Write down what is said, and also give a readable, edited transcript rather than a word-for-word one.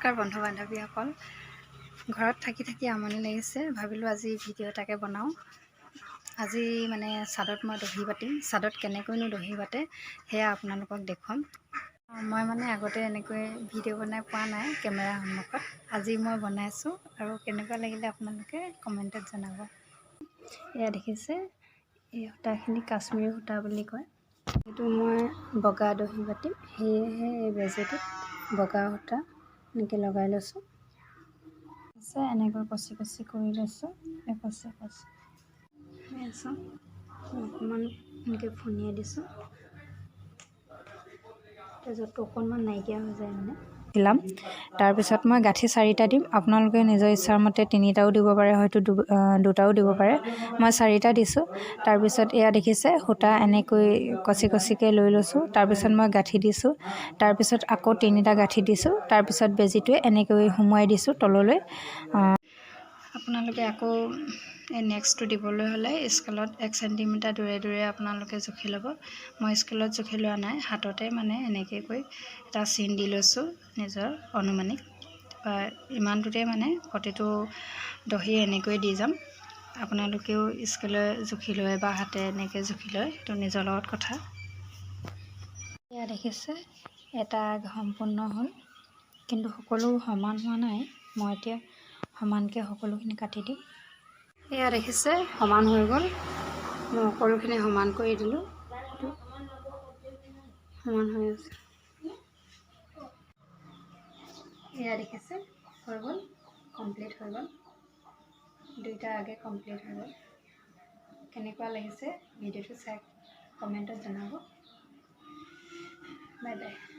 নমস্কাৰ বন্ধু বান্ধৱীসকল, ঘৰত থাকি থাকি আমনি লাগিছে, ভাবিলোঁ আজি ভিডিঅ' এটাকে বনাওঁ। আজি মানে চাদত মই দহি বাতিম। চাদত কেনেকৈনো দহি বাতে সেয়া আপোনালোকক দেখুৱাম। মই মানে আগতে এনেকৈ ভিডিঅ' বনাই পোৱা নাই কেমেৰাৰ সন্মুখত, আজি মই বনাইছোঁ আৰু কেনেকুৱা লাগিলে আপোনালোকে কমেণ্টত জনাব। এয়া দেখিছে, এই সূতাখিনি কাশ্মীৰী সূতা বুলি কয়। এইটো মই বগা দহি বাতিম, সেয়েহে এই বেজীটোত বগা সূতা এনেকৈ লগাই লৈছোঁ। আছে এনেকৈ কচি কচি কৰি লৈছোঁ, কচি কচি আছোঁ, অকণমান এনেকৈ ফণিয়াই দিছোঁ, য'তটো অকণমান নাইকিয়া হৈ যায় মানে চিলাম। তাৰপিছত মই গাঁঠি 4টা দিম। আপোনালোকে নিজৰ ইচ্ছাৰ মতে 3টাও দিব পাৰে, হয়তো 2টাও দিব পাৰে। মই 4টা দিছোঁ। তাৰপিছত এয়া দেখিছে, সূতা এনেকৈ কচি কচিকৈ লৈ লৈছোঁ। তাৰপিছত মই গাঁঠি দিছোঁ, তাৰপিছত আকৌ 3টা গাঁঠি দিছোঁ। তাৰপিছত বেজীটোৱে এনেকৈ সুমুৱাই দিছোঁ তললৈ। আপোনালোকে আকৌ এই নেক্সটটো দিবলৈ হ'লে স্কেলত 1 চেণ্টিমিটাৰ দূৰে দূৰে আপোনালোকে জুখি ল'ব। মই স্কেলত জুখি লোৱা নাই, হাততে মানে এনেকৈ কৰি এটা চিন দি লৈছোঁ নিজৰ অনুমানিক। বা ইমানটোতে মানে প্ৰতিটো দহি এনেকৈ দি যাম। আপোনালোকেও স্কেলে জুখি লয় বা হাতে এনেকৈ জুখি লয়, সেইটো নিজৰ লগত কথা। এয়া দেখিছে, এটা আগ সম্পূৰ্ণ হ'ল, কিন্তু সকলো সমান হোৱা নাই। মই এতিয়া সমানকৈ সকলোখিনি কাটি দিম। এয়া দেখিছে, সমান হৈ গ'ল। মই সকলোখিনি সমান কৰি দিলোঁ, সমান হৈ আছে। এয়া দেখিছে, হৈ গ'ল, কমপ্লিট হৈ গ'ল। দুইটা আগে কমপ্লিট হৈ গ'ল। কেনেকুৱা লাগিছে ভিডিঅ'টো চাই কমেণ্টত জনাব। Bye bye.